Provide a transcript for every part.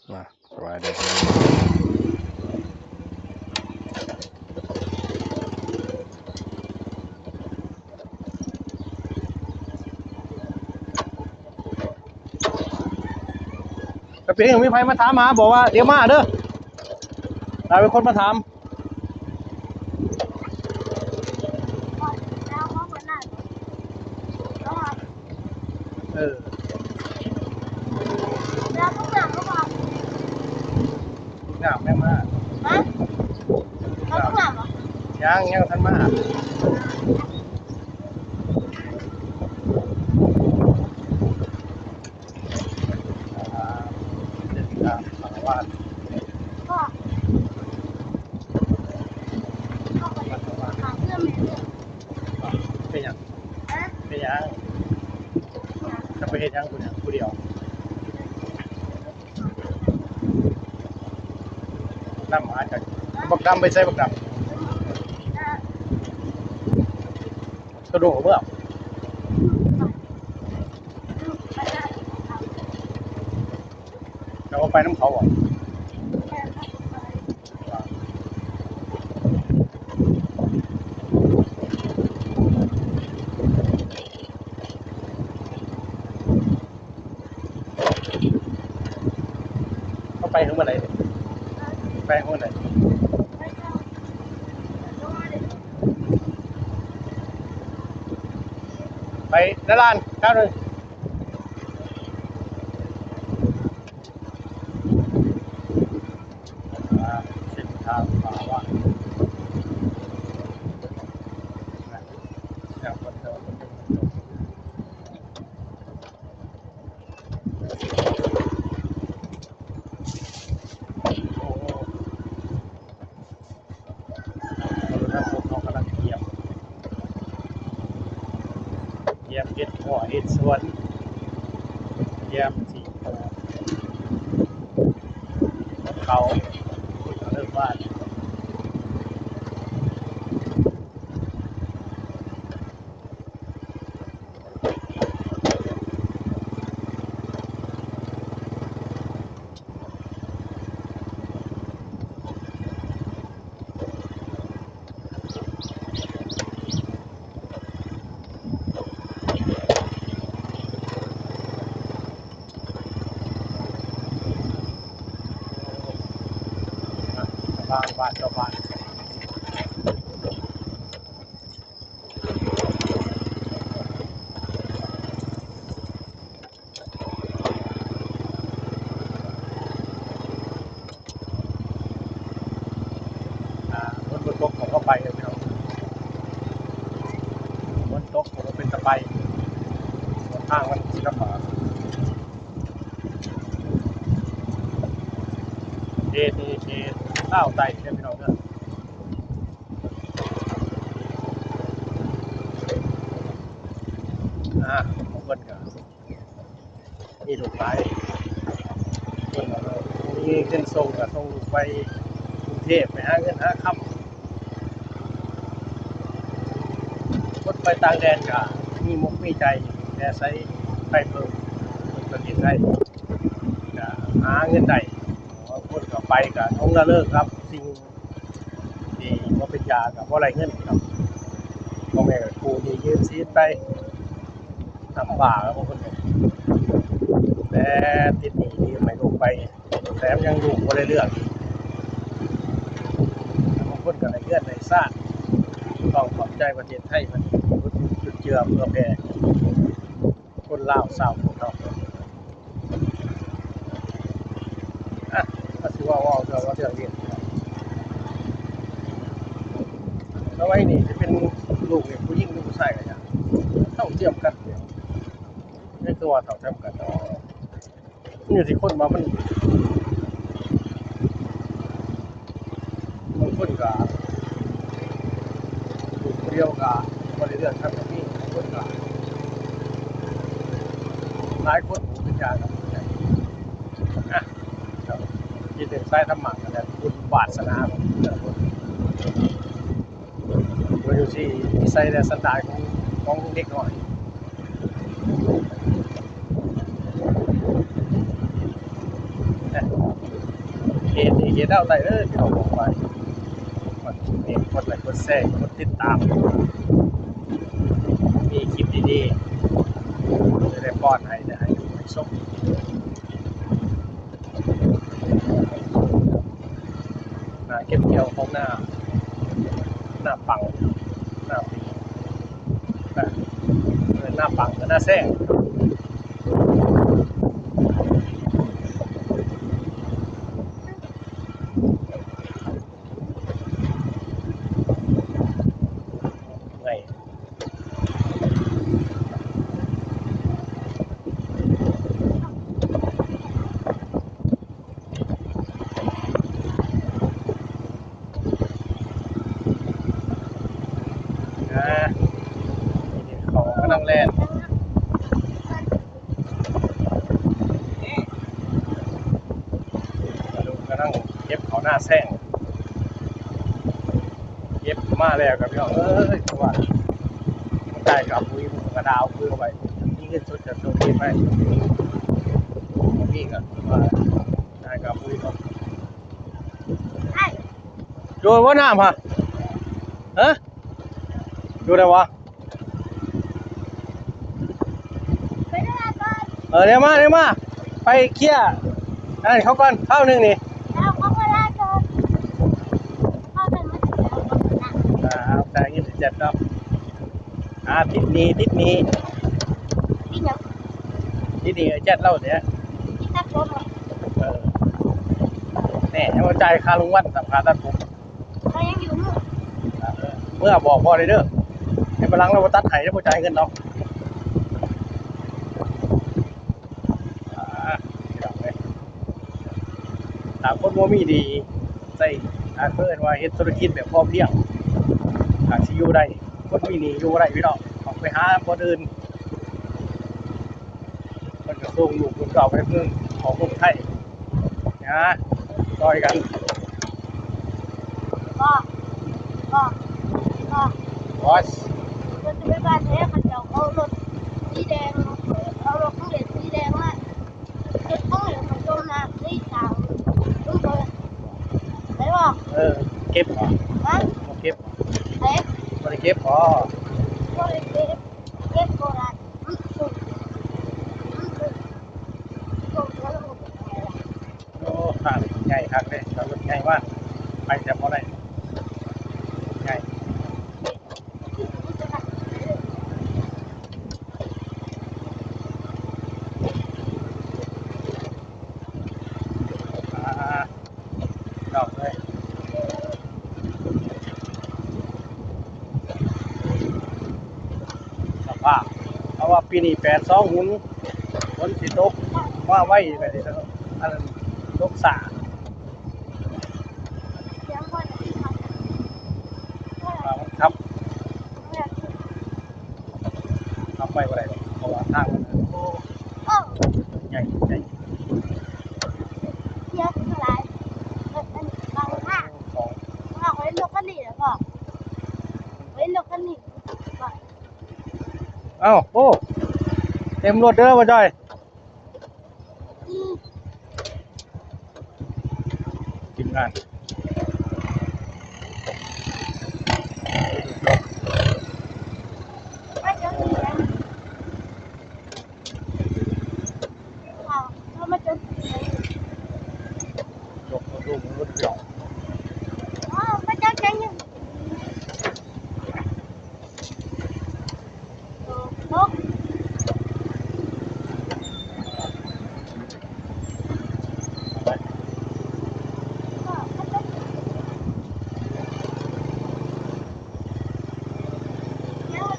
ມາ ສະບາຍດີ ກະເປັນຫຍັງ ມີໃຜມາຖາມຫາ ບອກວ່າດຽວມາເດີ ລາວເປັນຄົນມາຖາມ. ເອີ ແລ້ວພວກນ້ຳກໍບອກ ພວກນ້ຳແມ່ນມາ ຮະ? ເອົາພວກນ້ຳບໍ່? ຍັງ ຍັງບໍ່ທັນມາ. ອ່າ ເປັນການສາວາດ ເປັນຫຍັງ? ເປັນຫຍັງ? ຈະໄປເຮັດຫຍັງຜູ້ດຽວ? ນ້ຳຫາຈັກ ບັກດຳໄປໃສ? ບັກດຳ ສະດວກເມືອ ເຈົ້າບໍ່ໄປນຳເຂົາບໍ? ເຮົາໄປເຖິງມື້ໃດນີ້? ໄປເຖິງມື້ໃດ? ໄປນະລານ ເຈົ້າໜຶ່ງ. ເສັ້ນທາງຂວາວ່າງ ໂອ້ ເຮົາກຳລັງກຽມ ກຽມເຮັດຮົ້ວເຮັດສວນ ກຽມຊິປູກເຂົ້າ ເລີ່ມຫວ່ານ. ຊາວບ້ານ ຊາວບ້ານ. ອ່າ ຝົນບໍ່ຕົກກໍບໍ່ໄປເດີພີ່ນ້ອງ ຝົນຕົກກໍບໍ່ເປັນຕາໄປ ທາງມັນຊິລຳບາກ. ເຂດນີ້ເຂດລາວໃຕ້ເດີພີ່ນ້ອງເດີ. ອ່າ ຂອງເພິ່ນກໍມີລູກຫຼາຍ ເພິ່ນກໍມີເງິນສົ່ງ ກໍສົ່ງລູກໄປກຸງເທບ ໄປຫາເງິນຫາຄຳ. ຄົນໄປຕ່າງແດນກໍມີມຸກມີໃຈ ແຕ່ໃສໄປເພີ່ມປະເທດໄທ ກໍຫາເງິນໄດ້. ບາງຄົນກໍໄປກໍຫຼົງລະເລີກກັບສິ່ງ ທີ່ບໍ່ເປັນຢາກໍບໍ່ໄດ້ເງິນເນາະ ພໍ່ແມ່ກໍກູ້ໜີ້ຢືມສິນໄປ ນຳບາບາງຄົນ ແຕ່ຕິດໜີ້ຢືມໃຫ້ລູກໄປ ແຖມຍັງລູກບໍ່ໄດ້ເລື່ອງອີກ. ບາງຄົນກໍໄດ້ເຮືອນໄດ້ຊານ ຕ້ອງຂອບໃຈປະເທດໄທເພິ່ນ ອຸດໜູນຈຸນເຈືອເຜື່ອແຜ່ ຄົນລາວຊາວພຸດເຮົາ. ອ່ະ ກໍຊິເວົ້າ ເວົ້າເລື່ອງ ເວົ້າເລື່ອງນີ້ ແລ້ວໄວ້ນີ້ຊິເປັນລູກນີ້ ຜູ້ຍິງຫຼືຜູ້ຊາຍກໍຢ່າ ເທົ່າທຽມກັນ ນີ້ຄືວ່າເທົ່າທຽມກັນ ມັນຢູ່ທີ່ຄົນວ່າມັນ ບາງຄົນກໍຢູ່ຜູ້ດຽວກໍບໍ່ໄດ້ເລື່ອງກັນກໍມີ ບາງຄົນກໍຫຼາຍຄົນເປັນຢ່າງນັ້ນ. ອ່ະ ເຈົ້າ ຄິດເຖິງສາຍທຳມະນັ້ນແຫຼະ ບຸນວາດສະໜາຂອງແຕ່ລະຄົນ ບໍ່ຢູ່ທີ່ນິໄສ ແລະ ສັນດານຂອງ ຂອງເດັກນ້ອຍ. ເພຈນີ້ເຮັດເອົາໄດ້ເດີພີ່ນ້ອງ ເອົາໄປ ກົດໄລ ກົດແຊ ກົດຕິດຕາມ ມີຄລິບດີໆ ຈະໄດ້ປ້ອນໃຫ້ ໃຫ້ຊົມ. ນາເກັບກ່ຽວຂອງນາ ນາປັງ ນາປີ ນາ ເອີ້ນນາປັງ ນາແຊງ. ເມື່ອຍ ອາ ເຂົາກຳລັງແລ່ນ ກຳລັງເກັບເຂົ້ານາແຊງ. ເກັບມາແລ້ວກໍ ພີ່ນ້ອງເອີຍ ເພາະວ່າມັນຈ່າຍຄ່າປຸ໋ຍ ມັນກໍດາວຄືໄວ້ ມີເງິນສົດຈະສົ່ງເກັບໄວ້ ບໍ່ມີກໍຄືວ່າຈ່າຍຄ່າປຸ໋ຍເນາະ. ຢູ່ບໍ່ນ້ຳຫະ? ຮະ? ຢູ່ໄດ້ບໍ່? ໄປເດີກ່ອນ ເອີ ດຽວມາ ດຽວມາ ໄປເຄຍອັນນັ້ນເຂົາກ່ອນ ຄາວໜຶ່ງນີ້ ເອົາເຂົາມາລາກ່ອນ ເຂົາເດີນມາເອົາ ອ່າ ເອົາຈ່າຍເງິນໃຫ້ແຈັດເນາະ ອ່າ ຕິດໜີ້ ຕິດໜີ້ ຕິດຫຍັງ? ຕິດໜີ້ແຈັດລາວເດ ຕິດຕັດຜົມ ເອີ ແນ່ ຍັງບໍ່ຈ່າຍຄ່າໂຮງວັນ ສຳຄັນຕັດຜົມ. ເຂົາຍັງຢູ່ມື້ ເອີ ເມື່ອບອກພໍ່ໄດ້ເດີ ໃຫ້ບາດຫຼັງລາວບໍ່ຕັດໃຫ້ ລາວບໍ່ຈ່າຍເງິນດອກ ອ່າ ພີ່ນ້ອງເອີຍ ຖ້າຄົນບໍ່ມີໜີ້ ໃຊ້ ອ່າ ເອີ້ນວ່າເຮັດທຸລະກິດແບບພໍພຽງ ອາດຊິຢູ່ໄດ້ ຄົນມີໜີ້ຢູ່ບໍ່ໄດ້ ພີ່ນ້ອງ ຕ້ອງໄປຫາບ່ອນອື່ນ. ເພິ່ນກໍສົ່ງລູກເພິ່ນກໍເອົາໄປເມືອງ ເອົາຄົນໄທນະ ຊ່ອຍກັນ ບໍ່ ບໍ່ ບໍ່ ບໍ່ ເພິ່ນຈະໄປບ້ານແທ້ ເຂົາເຈົ້າເອົາລົດສີແດງ ເອົາລົດຂອງເລນສີແດງມາ ເກັບຂອງເລນເຂົາຈົມນ້ຳໃນອ່າງ ໄປບໍ່? ເອີ ເກັບບໍ່? ຮະ? ບໍ່ເກັບບໍ່? ໄປ ບໍ່ໄດ້ເກັບບໍ່? ບໍ່ໄດ້ເກັບ ເກັບບໍ່ໄດ້ ມັນສູງ ມັນສູງ ສູງ ໂອ້ ທາງໃຫຍ່ຄັກເດ້ ເອົາລົດໃຫຍ່ມາ ໄປແຕ່ບໍ່ໄດ້ ໃຫຍ່ ອ່າ ພີ່ນ້ອງເອີຍ ສະພາບ ເພາະວ່າປີນີ້ແປດສອງຮຸນ ຝົນຊິຕົກມາໄວ ແບບນີ້ ອັນນັ້ນ ຕົກຊ້າ ຂັບ ຂັບໄປບໍ່ໄດ້ດອກ ເພາະວ່າທາງມັນ ໂອ້ ໃຫຍ່ ໃຫຍ່ ດຽວຄືຫຼາຍ ເອີ ອັນນີ້ບາງທ່າ ເອີ ເຫັນລົດຄັນນີ້ແຫຼະພໍ່ ເຫັນລົດຄັນນີ້ ເອົ້າ ໂອ້ ເຕັມລົດເດີ ບໍ່ຈ່ອຍ. ທີມງານ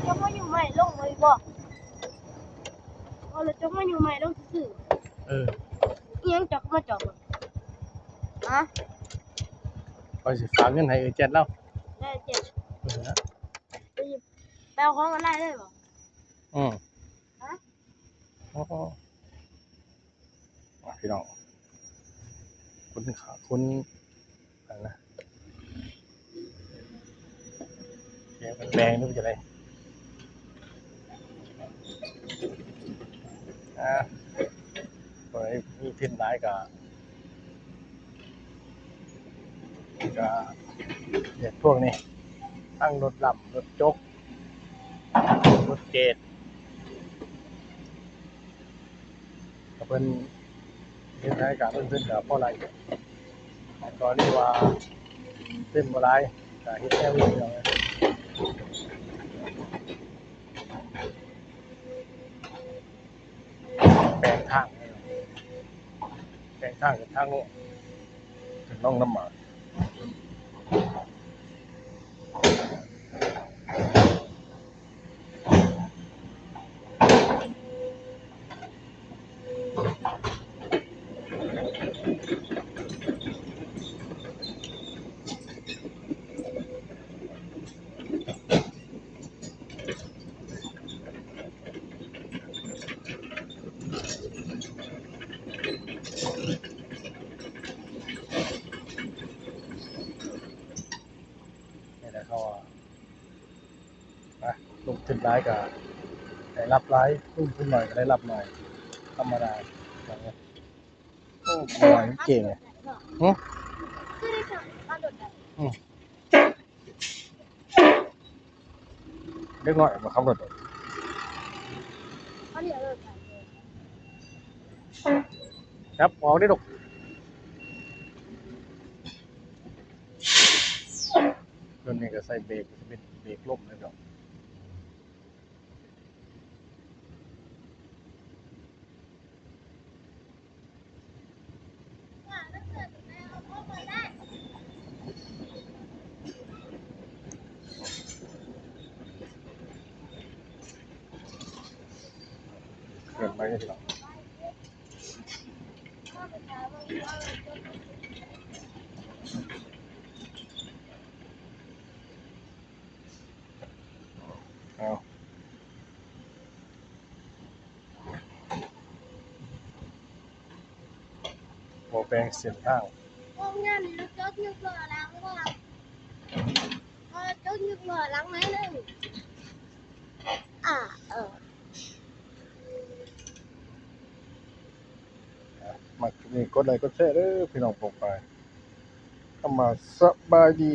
ເຈົ້າມາຢູ່ໃໝ່ລົງເລີຍບໍ່? ເອົາລົດເຈົ້າມາຢູ່ໃໝ່ລົງຊື່ໆ. ເອີ ອີ່ຫຍັງເຈົ້າກໍມາຈອດ? ຮະ? ຂ້ອຍຊິຝາກເງິນໃຫ້ເອື້ອຍແຈັດລາວ. ເອື້ອຍແຈັດ ເອີ ໄປເອົາຂອງອອນລາຍເລີຍບໍ່? ອື ຮະ? ໂອ້ ພີ່ນ້ອງ ຄົນຂາ ຄົນ ອັນນະ ແດງ ແດງ ຫຼືວ່າຈັ່ງໃດ? ອ່າ ຜູ້ໃດມີທຶນຫຼາຍກໍ ກະເຮັດພວກນີ້ ທັງລົດລຳ ລົດຈົກ ລົດເກດ ກະເພິ່ນເຮັດໃຫ້ການລົງທຶນກະພໍໄດ້ ແຕ່ກໍນີ້ວ່າທຶນບໍ່ຫຼາຍ ກະເຮັດແນວອື່ນເອົາ. ແປງທາງ ແປງທາງເປັນທາງລົງ ຂຶ້ນລົງນຳໝາກ. ນີ້ແຫຼະເຂົາວ່າ ນະ ລົງທຶນຫຼາຍກະໄດ້ຮັບຫຼາຍ ລົງທຶນໜ້ອຍກະໄດ້ຮັບໜ້ອຍ ທຳມະດາ. ໂອ້ ບໍ່ໄດ້ເກັ່ງເນາະ. ຫຶ? ອືມ ເດັກນ້ອຍມາຂັບລົດ ຈັບອອກເດ້ລູກ. ໂຕນີ້ກະໃສ່ເບຣກ ເປັນເບຣກລົມເລີຍເນາະ. ເກີນໄປເດພີ່ນ້ອງ. ເອົາ ບໍ່ແປງເສັ້ນທາງ ໂຮງງານນີ້ລົດຈົກຍົກລໍ້ຫຼັງບໍ່? ເອີ ຈົກຍົກລໍ້ຫຼັງໜ້ອຍໜຶ່ງ ອາ ເອີ. ມັກຄລິບນີ້ກົດໄລກົດແຊເດີພີ່ນ້ອງປ້ອງປາຍ ຄຳວ່າສະບາຍດີ.